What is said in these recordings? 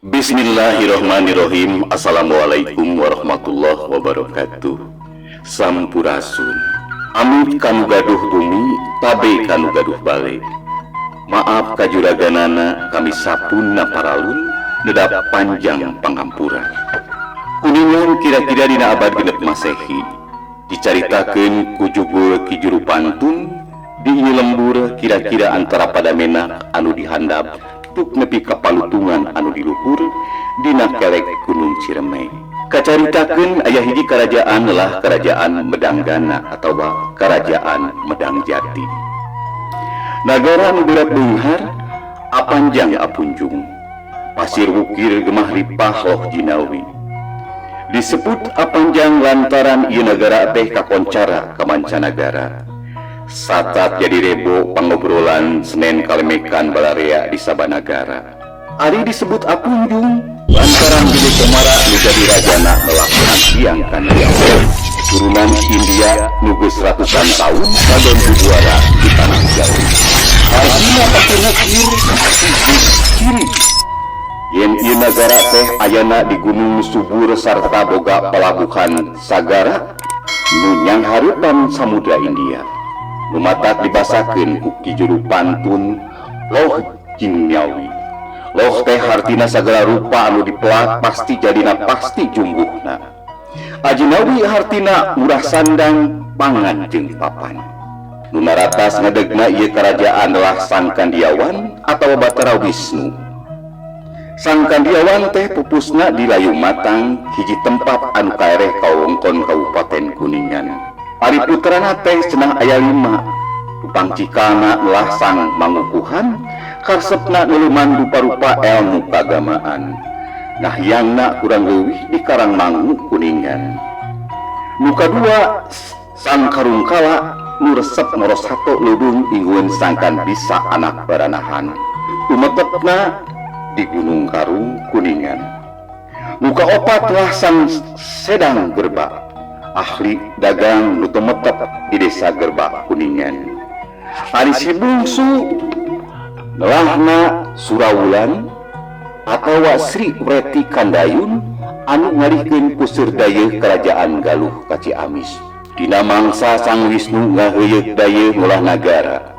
Bismillahirrohmanirrohim. Assalamualaikum warahmatullahi wabarakatuh. Sampurasun. Amit kanu gaduh bumi, tabe kanu gaduh bale. Maaf kajuraganana, kami sapunna paralun nedap panjang pangampura. Kuningan kira-kira dina abad 6 Masehi. Dicaritakeun ku jugul Ki Juru Pantun di ieu lembur, kira-kira antara Padamenak anu dihandap tuk nepi ka Palutungan anu di luhur dina kelek Gunung Ciremai. Kacaritakeun aya hiji kerajaan lah, Kerajaan Medanggana atau Kerajaan Medang Jati. Nagara anu berat beunghar, apanjang apunjung. Pasir wukir gemah ripah loh jinawi. Disebut apanjang lantaran ieu nagara teh kakoncara ka mancanagara. Satat jadi rebo pangobrolan Senen kalemekan balarea di sabanagara. Ari disebut apunjung lantaran Gede Komara nu jadi rajana melakukan Hyang Kandiawan. Turunan India nu geus ratusan tahun kadon bubuara di tanah Jawa. Hartina pasir wukir ciri. Yen ieu nagara teh ayana di Gunung Subur sarta boga pelabuhan sagara nu nyanghareupan Samudra India. Nu matak dibasakeun ku Ki Juru Pantun Loh Jingyawi. Loh teh hartina sagala rupa anu dipelak pasti jadina, pasti jumbuhna. Ajinawi hartina murah sandang, pangan jeung papan. Nu naratas ngedegna ieu kerajaan adalah Sang Kandiawan atau Batara Wisnu. Sang Kandiawan teh pupusna di Layu Matang, hiji tempat anu kaereh kawewengkon Kabupaten Kuningan. Ari putrana teh cenah aya lima. Pangcikalna lah Sang Mangukuhan, karesepna nuluman rupa-rupa ilmu keagamaan. Nah, yangna kurang leuwih di Karangmangu, Kuningan. Nu kadua Sang Karungkala, nu resep moros sato leuweung ingueun sangkan bisa anak baranahan. Tumetepna di Gunung Karung, Kuningan. Nu kaopat lah Sang Sedang Gerba, ahli dagang nu tumetep di Desa Gerba, Kuningan. Ari si bungsu nelahna Surawulan atawa Sri Wreti Kandayun anu ngalihkeun puseur dayeuh Kerajaan Galuh ka Ciamis. Dina mangsa Sang Wisnu ngaheuyeuk dayeuh ngolah nagara.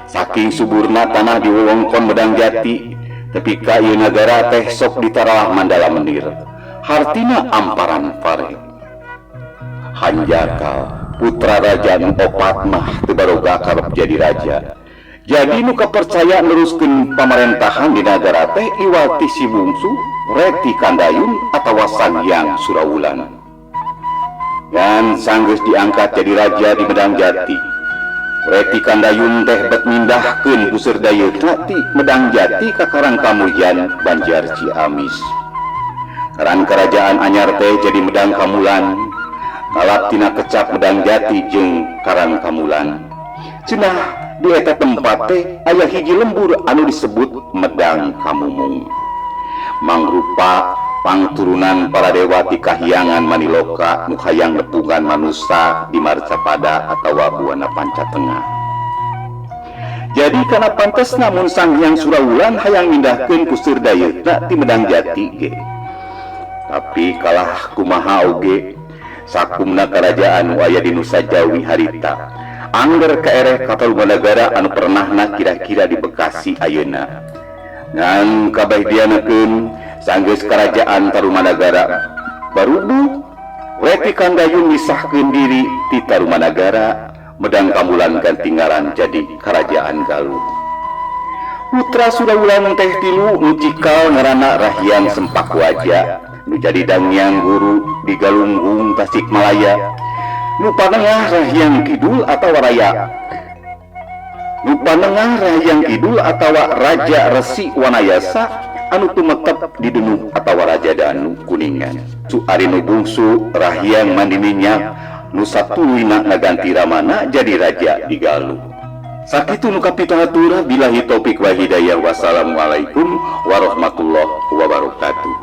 Saking suburna tanah di wewengkon Medang Jati, tepi ka ieu nagara teh sok ditaralah Mandala Menir. Hartina amparan pare. Hanjakal putra raja nu opat mah teu baroga karep jadi raja. Jadi nu kapercaya neruskeun pamarentahan di nagara teh iwal ti si bungsu Reti Kandayun atawa Sang Hyang Surawulan. Dan sanggeus diangkat jadi raja di Medang Jati, Reti Kandayun teh bet mindahkeun puseur dayeuna ti Medang Jati ka Karang Kamulyan, Banjar, Ciamis. Ngaran kerajaan anyar teh jadi Medang Kamulan. Ngalap tina kecap Medang Jati jeung Karang Kamulan. Cenah di eta tempat teh aya hiji lembur anu disebut Medang Kamumung. Mangrupa pangturunan para dewa ti kahyangan Maniloka nu hayang nepungan manusa di Marcapada atawa Buana Panca Tengah. Jadi kana pantesna mun Sang Hyang Surawulan hayang mindahkeun puseur dayeuna ti Medang Jati ge. Tapi kalah kumaha oge, sakumna kerajaan nu aya di Nusa Jawi harita angger kaereh ka Tarumanagara anu pernahna kira-kira di Bekasi ayeuna. Ngan kabeh dianakeun, sanggeus Kerajaan Tarumanagara barubuh, Reti Kandayun misahkeun diri ti Tarumanagara. Medang Kamulan ganti ngaran jadi Kerajaan Galuh. Putra Surawulan teh tilu. Nu cikal ngaranna Rahyang Sempak Waja, nu jadi Danghyang Guru di Galunggung, Tasikmalaya. Nu panengah Rahyang Kidul atau Raya Nu panengah Rahyang Kidul atawa Raja Resi Wanayasa anu tumetep di Denuh atau Raja Danu, Kuningan. Su ari nu bungsu Rahyang Mandi Minyak, nu satuluyna ngaganti ramana jadi raja di Galuh. Sakitu nu kapitahatur, billahi taufik wa hidayah, wassalamualaikum warahmatullahi wabarakatuh.